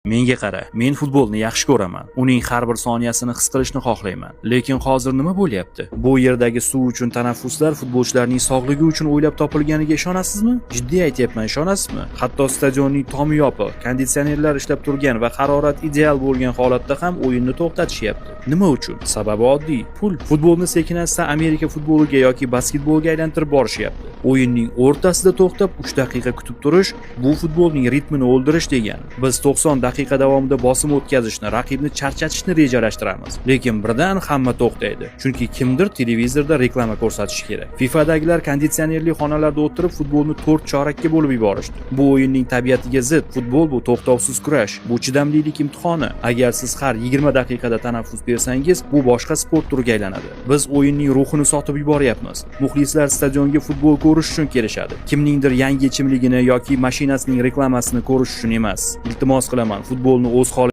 Menga qara, men futbolni yaxshi ko'raman. Uning har bir soniyasini his qilishni xohlayman. Lekin hozir nima bo'lyapti? Bu yerdagi suv uchun tanaffuslar futbolchilarning sog'ligi uchun o'ylab topilganiga ishonasizmi? Jiddiy aytyapman, ishonasizmi? Hatto stadionning tomi yopiq, konditsionerlar ishlab turgan va harorat ideal bo'lgan holatda ham o'yinni to'xtatishyapti. Nima uchun? Sababi oddiy: pul. Futbolni sekin-asta Amerika futboliga yoki basketbolga aylantirib borishyapti. O'yinning o'rtasida to'xtab 3 daqiqa kutib turish bu futbolning ritmini o'ldirish degani. Biz 90 daqiqa davomida bosim o'tkazishni, raqibni charchatishni rejalashtiramiz. Lekin birdan hamma to'xtaydi. Chunki kimdir televizorda reklama ko'rsatishi kerak. FIFAdagilar konditsionerli xonalarda o'tirib futbolni 4 chorakka bo'lib yuborishdi. Bu o'yinning tabiatiga zid. Futbol bu to'xtovsiz kurash, bu chidamlilik imtihoni. Agar siz har 20 daqiqada tanaffus bersangiz, bu boshqa sport turiga aylanadi. Biz o'yinning ruhini sotib yuboryapmiz. Muxlislar stadionga futbol ko'rish uchun kelishadi. Kimningdir yangi ichimligini yoki mashinasining reklamasini ko'rish uchun emas. Iltimos qilaman, futbolni o'z holi